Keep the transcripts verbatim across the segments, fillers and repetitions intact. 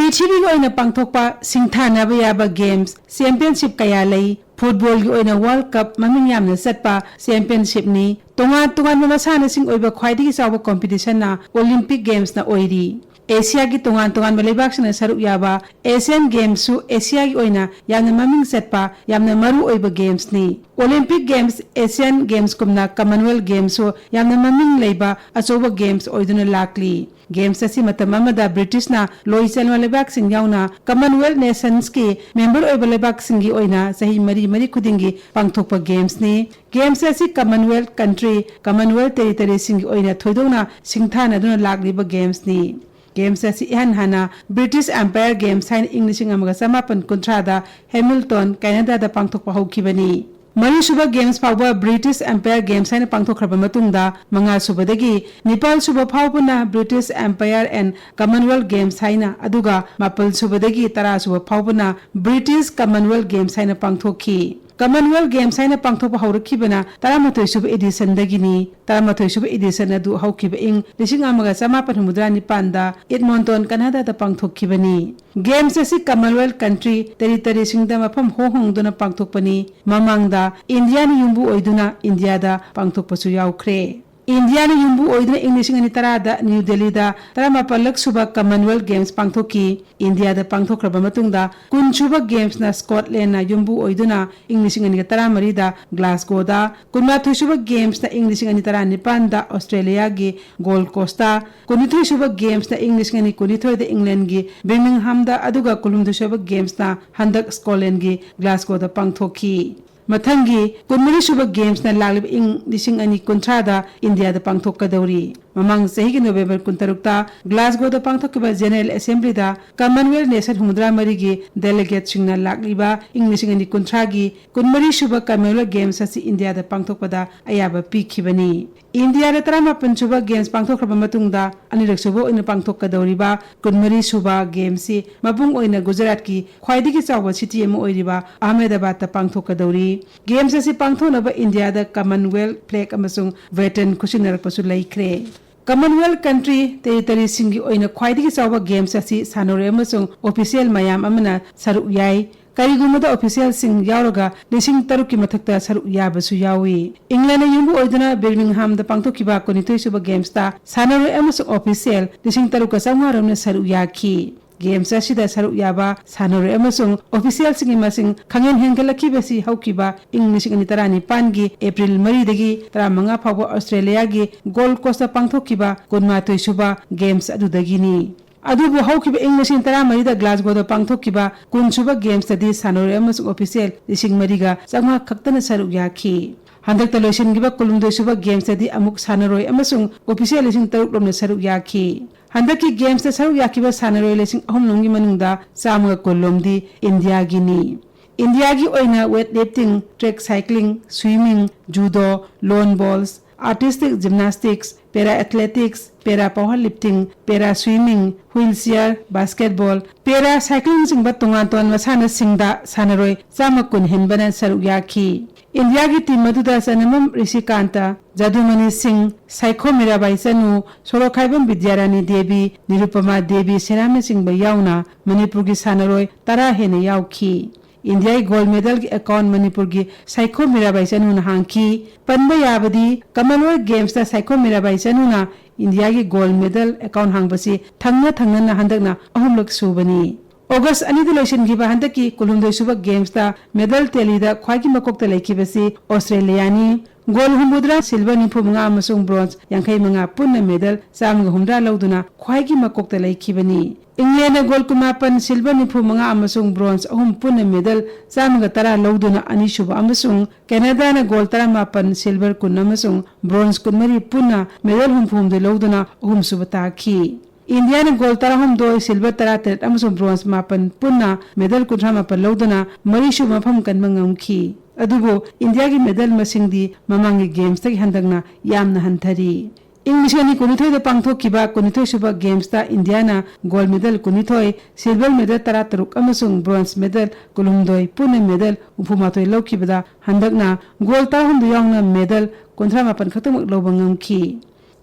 ꯄ꯭ꯔꯤꯊꯤꯕꯤꯒꯤ ꯑꯣꯏꯅ ꯄꯥꯡꯊꯣꯛꯄ ꯁꯤꯡꯊꯥꯅꯕ ꯌꯥꯕ ꯒꯦꯝꯁ ꯆꯦꯝꯄꯤꯌꯟꯁꯤꯞ ꯀꯌꯥ ꯂꯩ꯫ ꯐꯨꯠꯕꯣꯜꯒꯤ ꯑꯣꯏꯅ ꯋꯥꯔꯜꯗ ꯀꯞ ꯃꯃꯤꯡ ꯌꯥꯝꯅ ꯆꯠꯄ ꯆꯦꯝꯄꯤꯌꯟꯁꯤꯞꯅꯤ꯫ ꯇꯣꯉꯥꯟ ꯇꯣꯉꯥꯟꯕ ꯃꯁꯥꯟꯅꯁꯤꯡ ꯑꯣꯏꯕ ꯈ꯭ꯋꯥꯏꯗꯒꯤ ꯆꯥꯎꯕ ꯀꯣꯝꯄꯤꯇꯤꯁꯟꯅ ꯑꯣꯂꯤꯝꯄꯤꯛ ꯒꯦꯝꯁꯅ ꯑꯣꯏꯔꯤ꯫ ꯑꯦꯁꯤꯌꯥꯒꯤ ꯇꯣꯉꯥꯟ ꯇꯣꯉꯥꯟꯕ ꯂꯩꯕꯥꯛꯁꯤꯡꯅ ꯁꯔꯨꯛ ꯌꯥꯕ ꯑꯦꯁꯤꯌꯥꯟ ꯒꯦꯝꯁꯁꯨ ꯑꯦꯁꯤꯌꯥꯒꯤ ꯑꯣꯏꯅ ꯌꯥꯝꯅ ꯃꯃꯤꯡ ꯆꯠꯄ, ꯌꯥꯝꯅ ꯃꯔꯨ ꯑꯣꯏꯕ ꯒꯦꯝꯁꯅꯤ꯫ ꯑꯣꯂꯤꯝꯄꯤꯛ ꯒꯦꯝꯁ, ꯑꯦꯁꯤꯌꯥꯟ ꯒꯦꯝꯁꯀꯨꯝꯅ ꯀꯃꯟꯋꯦꯜꯊ ꯒꯦꯝꯁꯁꯨ ꯌꯥꯝꯅ ꯃꯃꯤꯡ ꯂꯩꯕ ꯑꯆꯧꯕ ꯒꯦꯝꯁ ꯑꯣꯏꯗꯨꯅ ꯂꯥꯛꯂꯤ꯫ ꯒꯦꯝꯁ ꯑꯁꯤ ꯃꯇꯝ ꯑꯃꯗ ꯕ꯭ꯔꯤꯇꯤꯁꯅ ꯂꯣꯏ ꯆꯦꯟꯕ ꯂꯩꯕꯥꯛꯁꯤꯡ ꯌꯥꯎꯅ ꯀꯃꯟꯋꯦꯜꯊ ꯅꯦꯁꯟꯁꯀꯤ ꯃꯦꯝꯕꯔ ꯑꯣꯏꯕ ꯂꯩꯕꯥꯛꯁꯤꯡꯒꯤ ꯑꯣꯏꯅ ꯆꯍꯤ ꯃꯔꯤ ꯃꯔꯤ ꯈꯨꯗꯤꯡꯒꯤ ꯄꯥꯡꯊꯣꯛꯄ ꯒꯦꯝꯁꯅꯤ꯫ ꯒꯦꯝꯁ ꯑꯁꯤ ꯀꯃꯟꯋꯦꯜꯊ ꯀꯟꯇ꯭ꯔꯤ, ꯀꯃꯟꯋꯦꯜꯊ ꯇꯦꯔꯤꯇꯔꯤꯁꯤꯡꯒꯤ ꯑꯣꯏꯅ ꯊꯣꯏꯗꯣꯛꯅ ꯁꯤꯡꯊꯥꯅꯗꯨꯅ ꯂꯥꯛꯂꯤꯕ ꯒꯦꯝꯁꯅꯤ꯫ ꯒꯦꯝꯁ ꯑꯁꯤ ꯏꯍꯥꯟ ꯍꯥꯟꯅ ꯕ꯭ꯔꯤꯇꯤꯁ ꯑꯦꯝꯄꯥꯌꯔ ꯒꯦꯝꯁ ꯍꯥꯏꯅ ꯏꯪ ꯂꯤꯁꯤꯡ ꯑꯃꯒ ꯆꯃꯥꯄꯟ ꯀꯨꯟꯊ꯭ꯔꯥꯗ ꯍꯦꯃꯤꯜꯇꯣꯟ, ꯀꯦꯅꯥꯗꯥꯗ ꯄꯥꯡꯊꯣꯛꯄ ꯍꯧꯈꯤꯕꯅꯤ꯫ ꯃꯔꯤꯁꯨꯕ ꯒꯦꯝꯁ ꯐꯥꯎꯕ ꯕ꯭ꯔꯤꯇꯤꯁ ꯑꯦꯝꯄꯥꯌꯔ ꯒꯦꯝꯁ ꯍꯥꯏꯅ ꯄꯥꯡꯊꯣꯛꯈ꯭ꯔꯕ ꯃꯇꯨꯡꯗ, ꯃꯉꯥꯁꯨꯕꯗꯒꯤ ꯅꯤꯄꯥꯜꯁꯨꯕ ꯐꯥꯎꯕꯅ British Empire and Commonwealth games ꯍꯥꯏꯅ, ꯑꯗꯨꯒ ꯃꯥꯄꯜꯁꯨꯕꯗꯒꯤ ꯇꯔꯥꯁꯨꯕ ꯐꯥꯎꯕꯅ ꯕ꯭ꯔꯤꯇꯤꯁ ꯀꯃꯟꯋꯦꯜꯊ ꯒꯦꯝꯁ ꯍꯥꯏꯅ ꯄꯥꯡꯊꯣꯛꯈꯤ꯫ ꯀꯃꯟꯋꯦꯜꯊ ꯒꯦꯝꯁ ꯍꯥꯏꯅ ꯄꯥꯡꯊꯣꯛꯄ ꯍꯧꯔꯛꯈꯤꯕꯅ ꯇꯔꯥꯃꯥꯊꯣꯏꯁꯨꯕ ꯏꯗꯤꯁꯟꯗꯒꯤꯅꯤ꯫ ꯇꯔꯥꯃꯥꯊꯣꯏꯁꯨꯕ ꯏꯗꯤꯁꯟ ꯑꯗꯨ ꯍꯧꯈꯤꯕ ꯏꯪ ꯂꯤꯁꯤꯡ ꯑꯃꯒ ꯆꯃꯥꯄꯟ ꯍꯨꯝꯐꯨꯇꯔꯥ ꯅꯤꯄꯥꯟꯗ ꯏꯗꯃꯣꯟꯇꯣꯟ, ꯀꯅꯥꯗꯥꯗ ꯄꯥꯡꯊꯣꯛꯈꯤꯕꯅꯤ꯫ ꯒꯦꯝꯁ ꯑꯁꯤ ꯀꯃꯟꯋꯦꯜꯊ ꯀꯟꯇ꯭ꯔꯤ, ꯇꯦꯔꯤꯇꯔꯤꯁꯤꯡꯗ ꯃꯐꯝ ꯍꯣꯡ ꯍꯣꯡꯗꯨꯅ ꯄꯥꯡꯊꯣꯛꯄꯅꯤ꯫ ꯃꯃꯥꯡꯗ ꯏꯟꯗꯤꯌꯥꯅ ꯌꯨꯝꯕꯨ ꯑꯣꯏꯗꯨꯅ ꯏꯟꯗꯤꯌꯥꯗ ꯄꯥꯡꯊꯣꯛꯄꯁꯨ ꯌꯥꯎꯈ꯭ꯔꯦ꯫ ꯏꯟꯗꯤꯌꯥꯅ ꯌꯨꯝꯕꯨ ꯑꯣꯏꯗꯨꯅ ꯏꯪ ꯂꯤꯁꯤꯡ ꯑꯅꯤ ꯇꯔꯥꯗ ꯅ꯭ꯌꯨ ꯗꯦꯜꯂꯤꯗ ꯇꯔꯥꯃꯥꯄꯜꯂꯛ ꯁꯨꯕ ꯀꯃꯟꯋꯦꯜꯊ ꯒꯦꯝꯁ ꯄꯥꯡꯊꯣꯛꯈꯤ꯫ ꯏꯟꯗꯤꯌꯥꯗ ꯄꯥꯡꯊꯣꯛꯈ꯭ꯔꯕ ꯃꯇꯨꯡꯗ, ꯀꯨꯟꯁꯨꯕ ꯒꯦꯝꯁꯅ ꯁ꯭ꯀꯣꯠꯂꯦꯟꯗꯅ ꯌꯨꯝꯕꯨ ꯑꯣꯏꯗꯨꯅ ꯏꯪ ꯂꯤꯁꯤꯡ ꯑꯅꯤꯒ ꯇꯔꯥꯃꯔꯤꯗ ꯒ꯭ꯂꯥꯁꯒꯣꯗ, ꯀꯨꯟꯃꯥꯊꯣꯏꯁꯨꯕ ꯒꯦꯝꯁꯅ ꯏꯪ ꯂꯤꯁꯤꯡ ꯑꯅꯤ ꯇꯔꯥꯅꯤꯄꯥꯟꯗ ꯑꯣꯁꯇ꯭ꯔꯦꯂꯤꯌꯥꯒꯤ ꯒꯣꯜꯗ ꯀꯣꯁꯇ, ꯀꯨꯟꯅꯤꯊꯣꯏꯁꯨꯕ ꯒꯦꯝꯁꯅ ꯏꯪ ꯂꯤꯁꯤꯡ ꯑꯅꯤ ꯀꯨꯟꯅꯤꯊꯣꯏꯗ ꯏꯪꯂꯦꯟꯒꯤ ꯕꯤꯔꯃꯤꯡꯍꯥꯝꯗ, ꯑꯗꯨꯒ ꯀꯨꯟꯍꯨꯝꯗꯣꯏꯁꯨꯕ ꯒꯦꯝꯁꯅ ꯍꯟꯗꯛ ꯁ꯭ꯀꯣꯠꯂꯦꯟꯒꯤ ꯒ꯭ꯂꯥꯁꯒꯣꯗ ꯄꯥꯡꯊꯣꯛꯈꯤ꯫ ꯃꯊꯪꯒꯤ ꯀꯨꯟꯃꯔꯤꯁꯨꯕ ꯒꯦꯝꯁꯅ ꯂꯥꯛꯂꯤꯕ ꯏꯪ ꯂꯤꯁꯤꯡ ꯑꯅꯤ ꯀꯨꯟꯊ꯭ꯔꯥꯗ ꯏꯟꯗꯤꯌꯥꯗ ꯄꯥꯡꯊꯣꯛꯀꯗꯧꯔꯤ꯫ ꯃꯃꯥꯡ ꯆꯍꯤꯒꯤ ꯅꯣꯕꯦꯝꯕꯔ ꯀꯨꯟꯇꯔꯨꯛꯇ ꯒ꯭ꯂꯥꯁꯒꯣꯗ ꯄꯥꯡꯊꯣꯛꯈꯤꯕ ꯖꯦꯅꯔꯦꯜ ꯑꯦꯁꯦꯝꯕ꯭ꯂꯤꯗ ꯀꯃꯟꯋꯦꯜꯊ ꯅꯦꯁꯟ ꯍꯨꯝꯐꯨꯇꯔꯥ ꯃꯔꯤꯒꯤ ꯗꯦꯂꯤꯒꯦꯠꯁꯤꯡꯅ ꯂꯥꯛꯂꯤꯕ ꯏꯪ ꯂꯤꯁꯤꯡ ꯑꯅꯤ ꯀꯨꯟꯊ꯭ꯔꯥꯒꯤ ꯀꯨꯟꯃꯔꯤꯁꯨꯕ ꯀꯃꯟꯋꯦꯜꯊ ꯒꯦꯝꯁ ꯑꯁꯤ ꯏꯟꯗꯤꯌꯥꯗ ꯄꯥꯡꯊꯣꯛꯄꯗ ꯑꯌꯥꯕ ꯄꯤꯈꯤꯕꯅꯤ꯫ ꯏꯟꯗꯤꯌꯥꯗ ꯇꯔꯥꯃꯥꯄꯟ ꯁꯨꯕ ꯒꯦꯝꯁ ꯄꯥꯡꯊꯣꯛꯈ꯭ꯔꯕ ꯃꯇꯨꯡꯗ, ꯑꯅꯤꯔꯛ ꯁꯨꯕ ꯑꯣꯏꯅ ꯄꯥꯡꯊꯣꯛꯀꯗꯧꯔꯤꯕ ꯀꯨꯟꯃꯔꯤ ꯁꯨꯕ ꯒꯦꯝꯁꯁꯤ ꯃꯄꯨꯡ ꯑꯣꯏꯅ ꯒꯨꯖꯔꯥꯠꯀꯤ ꯈ꯭ꯋꯥꯏꯗꯒꯤ ꯆꯥꯎꯕ ꯁꯤꯇꯤ ꯑꯃ ꯑꯣꯏꯔꯤꯕ ꯑꯍꯃꯦꯗꯥꯕꯥꯗꯇ ꯄꯥꯡꯊꯣꯛꯀꯗꯧꯔꯤ꯫ ꯒꯦꯝꯁ ꯑꯁꯤ ꯄꯥꯡꯊꯣꯛꯅꯕ ꯏꯟꯗꯤꯌꯥꯗ ꯀꯃꯟꯋꯦꯜꯊ ꯐ꯭ꯂꯦꯒ ꯑꯃꯁꯨꯡ ꯕꯦꯇꯟ ꯈꯨꯠꯁꯤꯟꯅꯔꯛꯄꯁꯨ ꯂꯩꯈ꯭ꯔꯦ꯫ Commonwealth country territoryꯁꯤꯡꯒꯤ ꯑꯣꯏꯅ ꯈ꯭ꯋꯥꯏꯗꯒꯤ ꯆꯥꯎꯕ games ꯑꯁꯤ ꯁꯥꯟꯅꯔꯣꯏ ꯑꯃꯁꯨꯡ official ꯃꯌꯥꯝ ꯑꯃꯅ ꯁꯔꯨꯛ ꯌꯥꯏ꯫ ꯀꯔꯤꯒꯨꯝꯕꯗ officialꯁꯤꯡ ꯌꯥꯎꯔꯒ ꯂꯤꯁꯤꯡ ꯇꯔꯨꯛꯀꯤ ꯃꯊꯛꯇ ꯁꯔꯨꯛ ꯌꯥꯕꯁꯨ ꯌꯥꯎꯏ꯫ ꯏꯪꯂꯦꯟꯗꯅ ꯌꯨꯝꯕꯨ ꯑꯣꯏꯗꯨꯅ ꯕꯤꯔꯃꯤꯡꯍꯥꯝꯗ ꯄꯥꯡꯊꯣꯛꯈꯤꯕ ꯀꯨꯟꯅꯤꯊꯣꯏ ꯁꯨꯕ gamesꯇ ꯁꯥꯟꯅꯔꯣꯏ ꯑꯃꯁꯨꯡ official ꯂꯤꯁꯤꯡ ꯇꯔꯨꯛꯀ ꯆꯥꯝꯃꯉꯥ ꯔꯣꯝꯅ ꯁꯔꯨꯛ ꯌꯥꯈꯤ꯫ Games ꯑꯁꯤꯗ ꯁꯔꯨꯛ ꯌꯥꯕ ꯁꯥꯟꯅꯔꯣꯏ ꯑꯃꯁꯨꯡ officialꯁꯤꯡꯒꯤ ꯃꯁꯤꯡ ꯈꯪꯍꯦꯟ ꯍꯦꯟꯒꯠꯂꯛꯈꯤꯕꯁꯤ ꯍꯧꯈꯤꯕ ꯏꯪ ꯂꯤꯁꯤꯡ ꯑꯅꯤ ꯇꯔꯥꯅꯤꯄꯥꯟꯒꯤ April ꯃꯔꯤꯗꯒꯤ ꯇꯔꯥꯃꯉꯥ ꯐꯥꯎꯕ Australiaꯒꯤ Gold Coastꯇ ꯄꯥꯡꯊꯣꯛꯈꯤꯕ ꯀꯨꯟꯃꯥꯊꯣꯏ ꯁꯨꯕ games ꯑꯗꯨꯗꯒꯤꯅꯤ꯫ ꯑꯗꯨꯕꯨ ꯍꯧꯈꯤꯕ ꯏꯪ ꯂꯤꯁꯤꯡ ꯇꯔꯥꯃꯔꯤꯗ Glasgowꯗ ꯄꯥꯡꯊꯣꯛꯈꯤꯕ ꯀꯨꯟ ꯁꯨꯕ gamesꯇꯗꯤ ꯁꯥꯟꯅꯔꯣꯏ ꯑꯃꯁꯨꯡ official ꯂꯤꯁꯤꯡ ꯃꯔꯤꯒ ꯆꯥꯝꯃꯉꯥ ꯈꯛꯇꯅ ꯁꯔꯨꯛ ꯌꯥꯈꯤ꯫ ꯍꯟꯗꯛꯇ ꯂꯣꯏꯁꯤꯟꯈꯤꯕ ꯀꯨꯟꯍꯨꯝꯗꯣꯏ ꯁꯨꯕ gamesꯇꯗꯤ ꯑꯃꯨꯛ ꯁꯥꯟꯅꯔꯣꯏ ꯑꯃꯁꯨꯡ official ꯂꯤꯁꯤꯡ ꯇꯔꯨꯛ ꯔꯣꯝꯅ ꯁꯔꯨꯛ ꯌꯥꯈꯤ꯫ ꯍꯟꯗꯛꯀꯤ gamesꯇ ꯁꯔꯨꯛ ꯌꯥꯈꯤꯕ ꯁꯥꯟꯅꯔꯣꯏ ꯂꯤꯁꯤꯡ ꯑꯍꯨꯝ ꯂꯣꯝꯒꯤ ꯃꯅꯨꯡꯗ ꯆꯥꯝꯃꯒ ꯀꯨꯟ ꯂꯣꯝꯗꯤ ꯏꯟꯗꯤꯌꯥꯒꯤꯅꯤ꯫ ꯏꯟꯗꯤꯌꯥꯒꯤ ꯑꯣꯏꯅ weightlifting, track cycling, swimming, judo, lawn bowls, artistic gymnastics, para athletics, para powerlifting, para swimming, wheelchair, basketball, para cyclingꯅꯆꯤꯡꯕ ꯇꯣꯉꯥꯟ ꯇꯣꯉꯥꯟꯕ ꯃꯁꯥꯟꯅꯁꯤꯡꯗ ꯁꯥꯟꯅꯔꯣꯏ ꯆꯥꯝꯃ ꯀꯨꯟ ꯍꯦꯟꯕꯅ ꯁꯔꯨꯛ ꯌꯥꯈꯤ꯫ ꯏꯟꯗꯤꯌꯥꯒꯤ team ꯑꯗꯨꯗ ꯆꯅꯝꯕꯝ ꯔꯤꯁꯤꯀꯥꯟꯇ, ꯖꯗꯨꯃꯅꯤ ꯁꯤꯡ, ꯁꯥꯏꯈꯣꯝ ꯃꯤꯔꯥꯕꯥꯏ ꯆꯅꯨ, ꯁꯣꯔꯣꯛꯈꯥꯏꯕꯝ ꯕꯤꯗ꯭ꯌꯥꯔꯥꯅꯤ ꯗꯦꯕꯤ, ꯅꯤꯔꯨꯄꯃꯥ ꯗꯦꯕꯤ ꯁꯦꯔꯥꯝꯅꯆꯤꯡꯕ ꯌꯥꯎꯅ ꯃꯅꯤꯄꯨꯔꯒꯤ ꯁꯥꯟꯅꯔꯣꯏ ꯇꯔꯥ ꯍꯦꯟꯅ ꯌꯥꯎꯈꯤ꯫ ꯏꯟꯗꯤꯌꯥꯒꯤ gold medalꯒꯤ account ꯃꯅꯤꯄꯨꯔꯒꯤ ꯁꯥꯏꯈꯣꯝ ꯃꯤꯔꯥꯕꯥꯏ ꯆꯅꯨꯅ ꯍꯥꯡꯈꯤ꯫ ꯄꯟꯕ ꯌꯥꯕꯗꯤ Commonwealth gamesꯇ ꯁꯥꯏꯈꯣꯝ ꯃꯤꯔꯥꯕꯥꯏ ꯆꯅꯨꯅ ꯏꯟꯗꯤꯌꯥꯒꯤ gold medal account ꯍꯥꯡꯕꯁꯤ ꯊꯪꯅ ꯊꯪꯅꯅ ꯍꯟꯗꯛꯅ ꯑꯍꯨꯝꯂꯛ ꯁꯨꯕꯅꯤ꯫ August ꯑꯅꯤꯗ ꯂꯣꯏꯁꯤꯟꯈꯤꯕ ꯍꯟꯗꯛꯀꯤ ꯀꯨꯟꯍꯨꯝꯗꯣꯏ ꯁꯨꯕ gamesꯇ medal tallyꯗ ꯈ꯭ꯋꯥꯏꯒꯤ ꯃꯀꯣꯛꯇ ꯂꯩꯈꯤꯕꯁꯤ Australiaꯅꯤ꯫ Gold ꯍꯨꯝꯐꯨꯇꯔꯥ, silver ꯅꯤꯐꯨꯃꯉꯥ ꯑꯃꯁꯨꯡ bronze ꯌꯥꯡꯈꯩꯃꯉꯥ ꯄꯨꯟꯅ medal ꯆꯥꯝꯃꯒ ꯍꯨꯝꯗ꯭ꯔꯥ ꯂꯧꯗꯨꯅ ꯈ꯭ꯋꯥꯏꯒꯤ ꯃꯀꯣꯛꯇ ꯂꯩꯈꯤꯕꯅꯤ꯫ Englandꯅ gold ꯀꯨꯟꯃꯥꯄꯟ, silver ꯅꯤꯐꯨꯃꯉꯥ ꯑꯃꯁꯨꯡ bronze ꯑꯍꯨꯝ ꯄꯨꯟꯅ medal ꯆꯥꯝꯃꯒ ꯇꯔꯥ ꯂꯧꯗꯨꯅ ꯑꯅꯤꯁꯨꯕ ꯑꯃꯁꯨꯡ Canadaꯅ gold ꯇꯔꯥꯃꯥꯄꯟ, silver ꯀꯨꯟ ꯑꯃꯁꯨꯡ bronze ꯀꯨꯟꯃꯔꯤ ꯄꯨꯟꯅ medal ꯍꯨꯝꯐꯨꯍꯨꯝꯗꯣꯏ ꯂꯧꯗꯨꯅ ꯑꯍꯨꯝꯁꯨꯕ ꯇꯥꯈꯤ꯫ ꯏꯟꯗꯤꯌꯥꯅ gold ꯇꯔꯥꯍꯨꯝꯗꯣꯏ, silver ꯇꯔꯥꯇꯔꯦꯠ ꯑꯃꯁꯨꯡ bronze ꯃꯥꯄꯟ ꯄꯨꯟꯅ medal ꯀꯨꯟꯊ꯭ꯔꯥ ꯃꯥꯄꯟ ꯂꯧꯗꯨꯅ ꯃꯔꯤꯁꯨꯕ ꯃꯐꯝ ꯀꯟꯕ ꯉꯝꯈꯤ꯫ ꯑꯗꯨꯕꯨ ꯏꯟꯗꯤꯌꯥꯒꯤ medal ꯃꯁꯤꯡꯗꯤ ꯃꯃꯥꯡꯒꯤ gamesꯇꯒꯤ ꯍꯟꯗꯛꯅ ꯌꯥꯝꯅ ꯍꯟꯊꯔꯤ꯫ ꯏꯪ ꯂꯤꯁꯤꯡ ꯑꯅꯤ ꯀꯨꯟꯅꯤꯊꯣꯏꯗ ꯄꯥꯡꯊꯣꯛꯈꯤꯕ ꯀꯨꯟꯅꯤꯊꯣꯏ ꯁꯨꯕ gamesꯇ ꯏꯟꯗꯤꯌꯥꯅ gold medal ꯀꯨꯟꯅꯤꯊꯣꯏ, silver medal ꯇꯔꯥꯇꯔꯨꯛ ꯑꯃꯁꯨꯡ bronze medal ꯀꯨꯟꯍꯨꯝꯗꯣꯏ, ꯄꯨꯟꯅ medal ꯍꯨꯝꯐꯨꯃꯥꯊꯣꯏ ꯂꯧꯈꯤꯕꯗ ꯍꯟꯗꯛꯅ gold ꯇꯔꯥꯍꯨꯝꯗꯣꯏ ꯌꯥꯎꯅ medal ꯀꯨꯟꯊ꯭ꯔꯥ ꯃꯥꯄꯟ ꯈꯛꯇꯃꯛ ꯂꯧꯕ ꯉꯝꯈꯤ꯫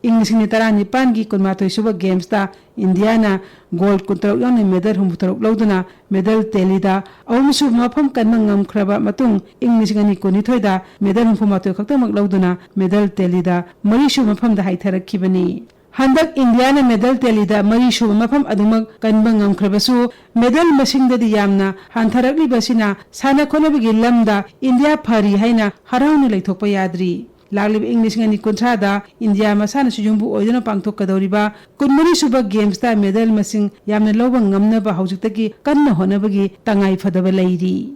ꯏꯪ ꯂꯤꯁꯤꯡ ꯑꯅꯤ ꯇꯔꯥꯅꯤꯄꯥꯟꯒꯤ ꯀꯨꯟꯃꯥꯊꯣꯏ ꯁꯨꯕ ꯒꯦꯝꯁꯇ ꯏꯟꯗꯤꯌꯥꯅ ꯒꯣꯜ ꯀꯨꯟꯇꯔꯨꯛ ꯌꯥꯎꯅ ꯃꯦꯗꯜ ꯍꯨꯝꯐꯨꯇꯔꯨꯛ ꯂꯧꯗꯨꯅ ꯃꯦꯗꯜ ꯇꯦꯂꯤꯗ ꯑꯍꯨꯝꯁꯨꯕ ꯃꯐꯝ ꯀꯟꯕ ꯉꯝꯈ꯭ꯔꯕ ꯃꯇꯨꯡ, ꯏꯪ ꯂꯤꯁꯤꯡ ꯑꯅꯤ ꯀꯨꯟꯅꯤꯊꯣꯏꯗ ꯃꯦꯗꯜ ꯍꯨꯝꯐꯨꯃꯥꯊꯣꯏ ꯈꯛꯇꯃꯛ ꯂꯧꯗꯨꯅ ꯃꯦꯗꯜ ꯇꯦꯂꯤꯗ ꯃꯔꯤꯁꯨꯕ ꯃꯐꯝꯗ ꯍꯥꯏꯊꯔꯛꯈꯤꯕꯅꯤ꯫ ꯍꯟꯗꯛ ꯏꯟꯗꯤꯌꯥꯅ ꯃꯦꯗꯜ ꯇꯦꯂꯤꯗ ꯃꯔꯤꯁꯨꯕ ꯃꯐꯝ ꯑꯗꯨꯃꯛ ꯀꯟꯕ ꯉꯝꯈ꯭ꯔꯕꯁꯨ, ꯃꯦꯗꯜ ꯃꯁꯤꯡꯗꯗꯤ ꯌꯥꯝꯅ ꯍꯟꯊꯔꯛꯂꯤꯕꯁꯤꯅ ꯁꯥꯟꯅ ꯈꯣꯠꯅꯕꯒꯤ ꯂꯝꯗ ꯏꯟꯗꯤꯌꯥ ꯐꯔꯤ ꯍꯥꯏꯅ ꯍꯔꯥꯎꯅ ꯂꯩꯊꯣꯛꯄ ꯌꯥꯗ꯭ꯔꯤ꯫ ꯂꯥꯛꯂꯤꯕ ꯏꯪ ꯂꯤꯁꯤꯡ ꯑꯅꯤ ꯀꯨꯟꯊ꯭ꯔꯥꯗ ꯏꯟꯗꯤꯌꯥ ꯃꯁꯥꯟꯅꯁꯨ ꯌꯨꯝꯕꯨ ꯑꯣꯏꯗꯨꯅ ꯄꯥꯡꯊꯣꯛꯀꯗꯧꯔꯤꯕ ꯀꯨꯟꯃꯔꯤ ꯁꯨꯕ ꯒꯦꯝꯁꯇ ꯃꯦꯗꯜ ꯃꯁꯤꯡ ꯌꯥꯝꯅ ꯂꯧꯕ ꯉꯝꯅꯕ ꯍꯧꯖꯤꯛꯇꯒꯤ ꯀꯟꯅ ꯍꯣꯠꯅꯕꯒꯤ ꯇꯉꯥꯏ ꯐꯗꯕ ꯂꯩꯔꯤ꯫